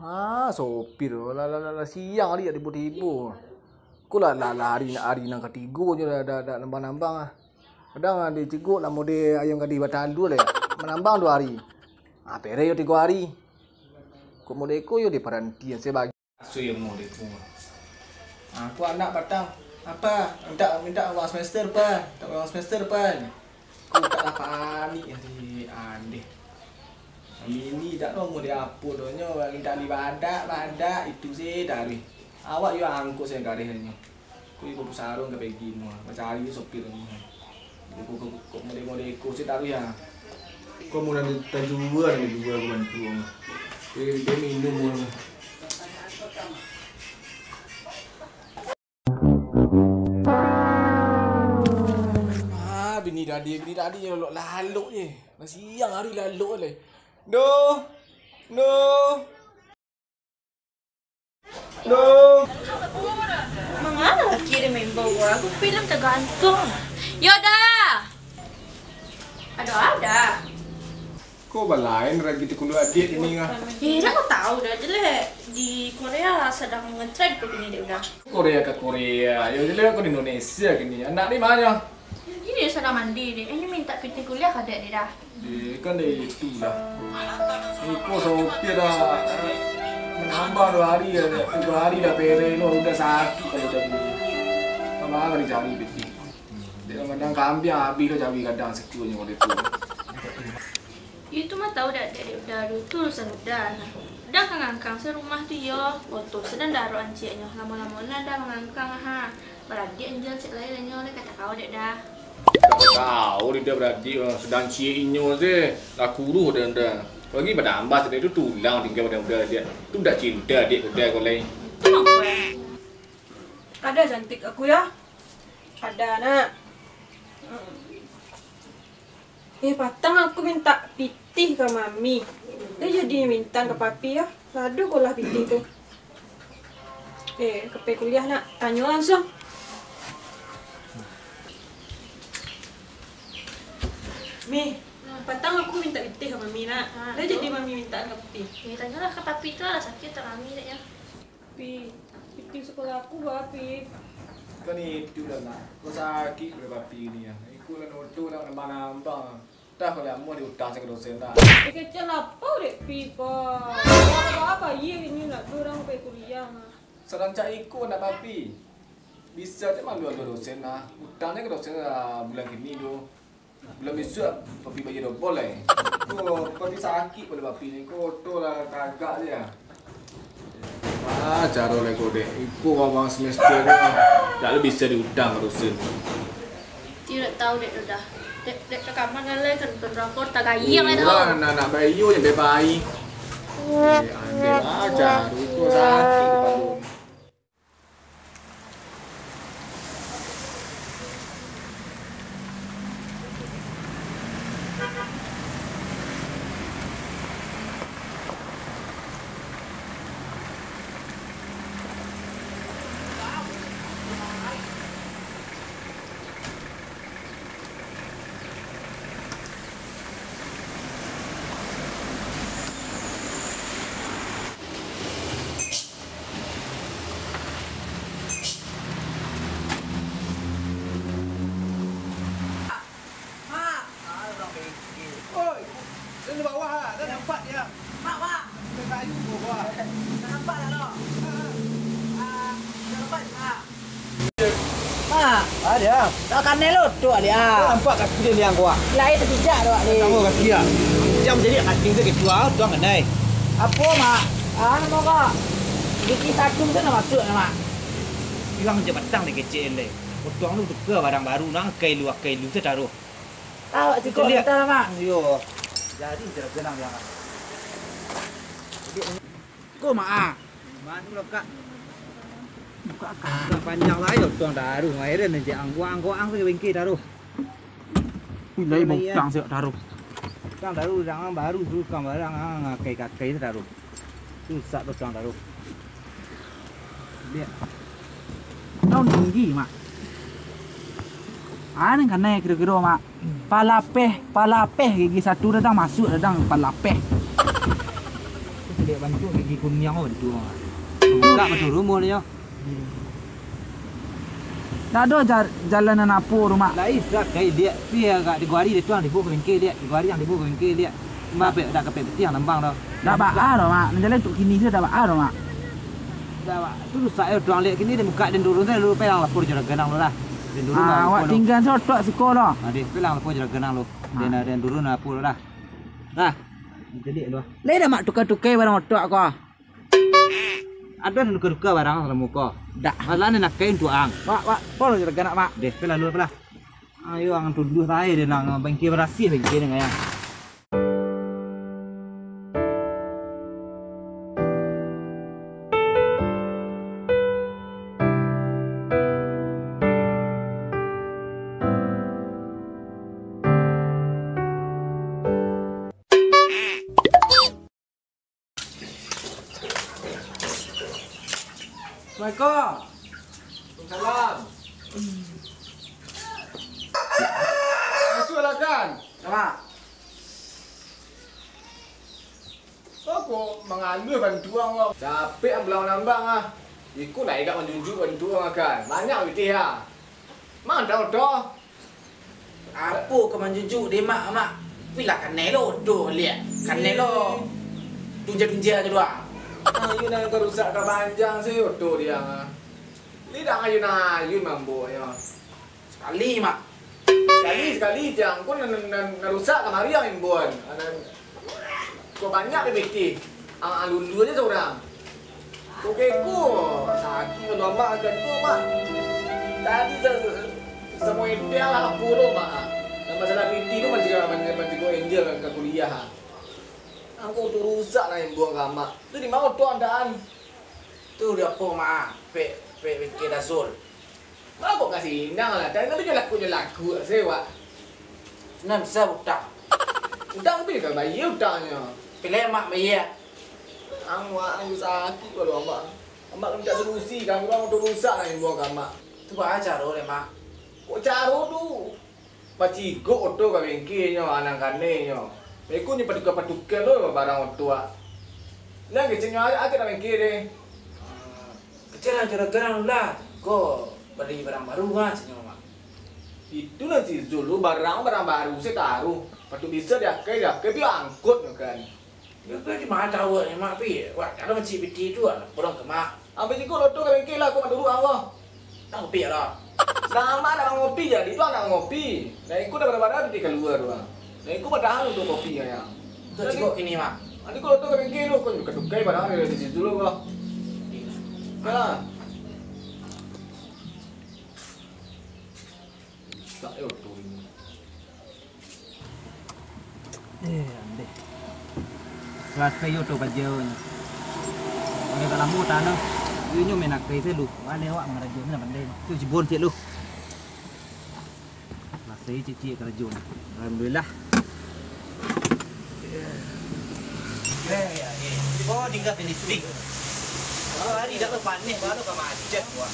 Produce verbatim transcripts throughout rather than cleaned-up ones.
Ah, sopir, lah, lah, lah, lah siang ari dak tibo-tibo. Ko lah, lah, lah ari, ari nan katigo nyo dak, dak, dak nambang-nambang ah. Kadang ah, dicigok lah mode ayam gadih batandua lai. Manambang duo ari. Ah, pereh yo tigo ari. Kok mode ko yo diparantian se bagi. Asuih mode ko. Ah, ko anak patang. Apa? Mintak, mintak uang semester, Pa. Mintak uang semester, Pa. Ko tak lah panik, aduh, andeh. Mini dak lo mode apo doh nyo, mintak li badak, badak, itu se taruih. Awak yo angkot se kareh nyo. Ko iko pusarung ka Pegi mah, mancari sopir mah. Ko, ko, ko, ko mode-mode iko se taruih ya. Ko murah di tajua, di dua ko bantu mah. Dia, dia minum mah. Ah, bini tadi, bini tadi je lalok-lalok je. Lah siang ari lalok lai. Doh. Doh. Doh. Mangana laki dia main bawa aku film tergantung. Yoda. Aduh, ada. Ko balain lagi tu kulu adiak ini ngah. Eh, dah kau tahu dah jelek. Di Korea sedang ngetrend tu kini dia udah. Korea ka Korea. Yo jelek ko di Indonesia kini. Anak di mana? Ini dia sudah mandi deh. Ini minta pitih kuliah ka dek dia dah. Deh, kan dari itu dah. Iko sopir dah. Menambah dua hari ya. Dua hari dah pereh lo, udah sakit kalau dah dulu. Tambah hari cari pitih. Dia kadang kambiang habis lo cabai kadang sekiunyo kalau itu. Itu mah tahu dak, dek, dek Uda tu, tu urusan Uda nah. Uda ka ngangkang se rumah tu yo. Oto sedang darok anciaknyo, lamo-lamo nan Uda mangangkang ha. Baradiak anjiang cek lain nyo lai kata kau dek Da. Kau dek Da baradiak, sedang ciek inyo se, lah kuruah dah Uda. Lagi batambah tadi tu tulang tinggal pada Uda dia. Tu dak cinta dek Uda kau lai. Itu apa? Ada cantik aku ya? Ada nak. Eh, patang aku mintak pitih ka mami. Dah jadi mintak ka papi yo. Lah ado ko lah pitih tu. Eh, ka pai kuliah nak. Tanyo langsung. Mi, patang aku mintak pitih ka mami nak. Dah jadi mami mintak ka papi. Eh, tanyolah ka papi tu lah sakik atau mami dek yo. Pi, pitih sekolah aku ba, Pi. Kan itu dah nak. Kau sakik pado papi ni ya. Iko lah noto nak nambang-nambang. Dah kalau amuah diutang se ka dosen dah. Eh, kecil lapau dek Pi, Pak. Apa-apa, iya ini nak tu urang pai kuliah mah. Sarancak iko nak papi. Bisa je malu ado dosen lah. Utang je ka dosen lah bulan kini tu. Bulan bisuak, papi bayar dobol lai. Ko, papi sakik pado papi ni. Ko, oto lah tagak je. Ah, caro lai ko, dek. Iko awang semester ni. Dak lo bisa diutang ka dosen. Iyo dak tahu dek tu dah. Dek, dek rakaman lai kan nonton drakor tagayang ai tau. Urang anak-anak bayo je bae-bae. Eh, andai lah caro iko sakik kepalo. Mak! Ah, urang bengkel. Oi! Dia di bawah ah, dah nampak dia. Mak, Mak! Dia kayu bawah. Dah nampak dah tu? Ah, dah nampak, Mak? Mak! Ah, dia. Tak kanai lo tu, Ali ah. Dah nampak kaki dia ni yang kuat. Lai terpijak tu, Ali. Sama kaki ah. Dia menjadi kaki dia ketua, tuang kanai. Apo, Mak? Ah, namo kak? Gigi satu tu nak masuk, Mak? Hilang je batang dia kecek, Lai. Otuang lu tuka barang baru, nang akai lu, akai lu, se taruh. Awak cukup. Lihat. Bentar, Mak. Yo. Jadi, jangan, jangan. Ko, Mak, ah. Mak, tu lah, Kak. Buka, Kak. Panjang lah, yo, tuang taruh. Mairan je, angguang-angguang, se bengke taruh. Ui, lai. Lai, ya. Butang, se taruh. Tuang taruh, jangan baru, tu, tuang barang, ah, ngakai-kakai, se taruh. Rusak tu tuang taruh. Lihat. Daun tinggi, Mak. Ah, nan kanai kiro-kiro, Mak. Palapeh, palapeh gigi satu datang masuk datang palapeh. Liek bantuak gigi kuniang ko bantuak. Bukak batul rumah nyo. Ndak ado ja-, jalan nan apo tu, Mak. Lai, sudah kai liek, pi agak tigo hari dia tuang dibawa ka bengkel liek, tigo hari yang dibawa ka bengkel liek. Mbah pek dak kapek pitiang nambang tu. Dak baa doh, Mak. Nan jalan tu kini tu dak baa doh, Mak. Dak, Mak. Tu rusak yo tuang liek kini dia bukak den turun tu lalu pelang lapor juragan ang lu lah. Den turun Ah, lah awak lapor lu. Tinggal sotok siko lo. Ah, deh, pelang lapor juragan ang lu. Den, den turun lapor lu lah. Dah. Jadi lu. Lai dah, Mak, tuka-tuka barang otok ko. Ado nan duka-duka barang salamo ko? Dak. Masalah ni nak kain tu ang. Wak, wak, polo je ganak, Mak. Deh, pelah lu pelah. Ayo ang tunduh tai dia nang bangke barasih bangke dengan yang. Assalamualaikum. Waalaikumsalam. Masuklah kan. Apa? Kau kok mangaluh bantuang kau? Capek ang pulang nambang ah. Iko lai gak manjunjuk bantuang kan. Banyak pitih ah. Mantau doh. Apo ka manjujuk dek mak, mak? Pilah kanai lo oto liak. Kanai lo tunja-tunja tu doang. Ayun nan ka rusak ka panjang si oto dia. Lidah ayun-ayun mambonyo. Sakali, mak. Sakali, sakali jang. Ko nan, nan, nan rusak kamari ang imbon. Nan, ko banyak dek pitih. Ang, ang lulu aja surang. Oke, ko sakik kalau amak akan ko, mak. Tadi sa-, sa-, samo Angel lah apo lo, mak. Nan masalah pitih tu mancegah, mancegah, mancegah Angel ka kuliah. Angko tu rusak lah imbon ka amak. Tu di ma oto andaan? Tu di apo, mak? Pek, pek bengkel Dazul. Mabok ka sinang lah, tapi nyo laku-nyo laku se, Wak. Nan bisa utang. Utang tu ka bayia utangnyo. Pilih mak bayia. Ang, Wak, ang sakik kalau amak. Amak minta solusi, kan urang tu rusak lah imbau ka amak. Tu baa caro deh, Mak? Kok caro tu? Pacigok oto ka bengkelnyo, anang kanenyo. Beko nyo patuka-patuka lo barang oto, Wak. Nah, keceknyo agak nak bengkel deh. Kecek lah, juragan lah. Ko bali barang baru kan, caknyo, Mak. Itu nan si Zul tu, barang, barang baru se taruh. Patuik bisa diakai, diakai, pi angkut nyo kan. Yo, pi di ma tahu ni, Mak, pi? Wak, kalau mancik piti tu, ah, pulang ke Mak. Ambil jiko loto ka bengkel lah, ko mak dulu Allah. Tahu pi lah. Selamat nak ngopi jadi tu, nak ngopi. Nah, iko dah barang-barang piti kalua tu, ah. Nah, iko batahan untuk kopi, ya. Tu jiko kini, Mak. Nanti ko loto ka bengkel tu, ko tukai-tukai barang dari situ dulu, ko. Nah. Sak yo tu ini. Eh, andeh. Salasai yo tu karajo nyo. Agak lamo tanah. Inyo main akai se lu. Wale awak mangarajo se lah pandai. Tu jibon cek lu. Salasai cek-cek karajo nyo. Alhamdulillah. Oh, tinggal finishing. Kalau hari dah tu panih, baru kau macet, wak.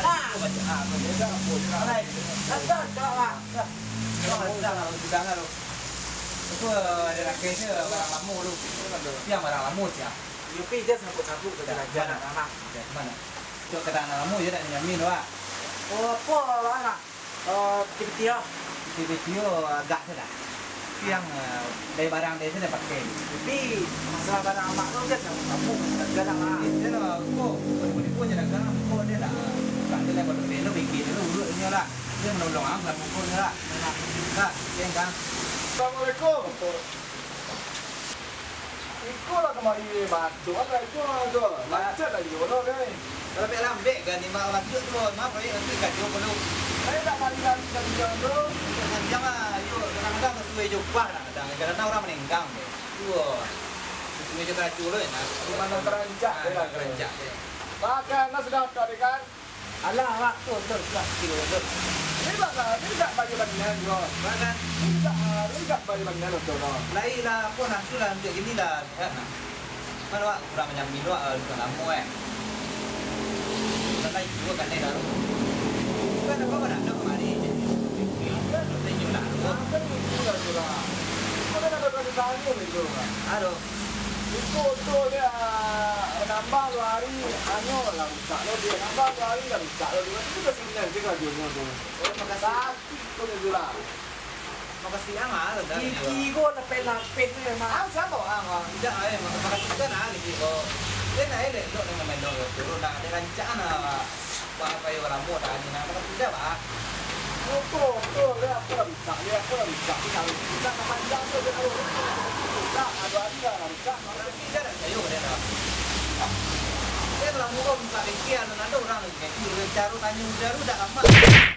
Ah, baca apa? Alai, lantas, Kak, Wak. Kak, lantas. Itu ada rakennya barang lama tu. Yang barang lama sih, ah. Yupi dia sabuk-sabuk tu, jalan-jalan, anak. Mana? Cok keterangan lamo je dak nyamin tu, ah. Oh, apo, anak? Oh, piti-piti yo. Piti-piti yo agak se dah. Tapi yang, eh, dari barang dia se dah pakai. Tapi masalah barang amak tu kan sabuk-sabuk, jalan-jalan, ah. Dia lah, ko, ko, dia lah, ko, dia lah. Bukan dia lah, kalau dia lah, bikin dia lah, urut dia lah. Dia menolong ang, lah, pukul dia lah. Lah, dia kan. Assalamualaikum. Iko lah kamari batuk, apa itu lah tu? Macet lagi dulu, kan? Lambek-lambek kan, ni, mak, batuk tu, mak, proyek nanti gaduh dulu. Saya tak kali-kali kan, kan, tu. Jangan, jangan, ayo, kadang-kadang sesuai jo upah lah, kadang-kadang orang menenggang, deh. Dua. Sesuai jo karajo lo, enak. Di mana terancak, ah, ya, terancak, ya. Makan, nah, sudah, tadi kan? Alah, awak tu, tu, tu, tu, tu. Ni bak, ni bak bayi banian juo. Bana? Ni bak, ah, ni bak bayi banian tu, no. Lai lah, apo nafsu lah, untuak kini lah, sihat nah. Kan awak kurang manyamin awak, ah, untuak lamo, eh. Bukan lai juo kan, eh, daru. Bukan apa, mana ada kemari. Bukan, tak ingat lah, tu. Aduh. Iko tu dia, nambah duo hari, anyo lah rusak lo dia. Nambah duo hari lah rusak lo dia. Itu dah sinyal je karajonyo tu. Oh, makasih. Sakik tu dia tu lah. Makasih ang ah, sudah. Gigi ko lapeh-lapeh tu ya, Mak. Ah, siapa ang ah? Tidak, eh, mak-, makasih kan ah, gigi ko. Dia naik deh, dok dengan main dong, turun dah, dia rancak nah. Wah, apa yang lamo dah ni nah, makasih dah, Pak. Motor, motor, dia apa lah rusak, dia apa lah rusak, dia tahu. Rusak tak panjang tu, dia tahu. Rusak, ada hari dah rusak. Tapi dia dah sayur dia dah. Dia lamo kau minta bengkel, ada orang lagi. Dia caro tanyo dia tu dah lamo.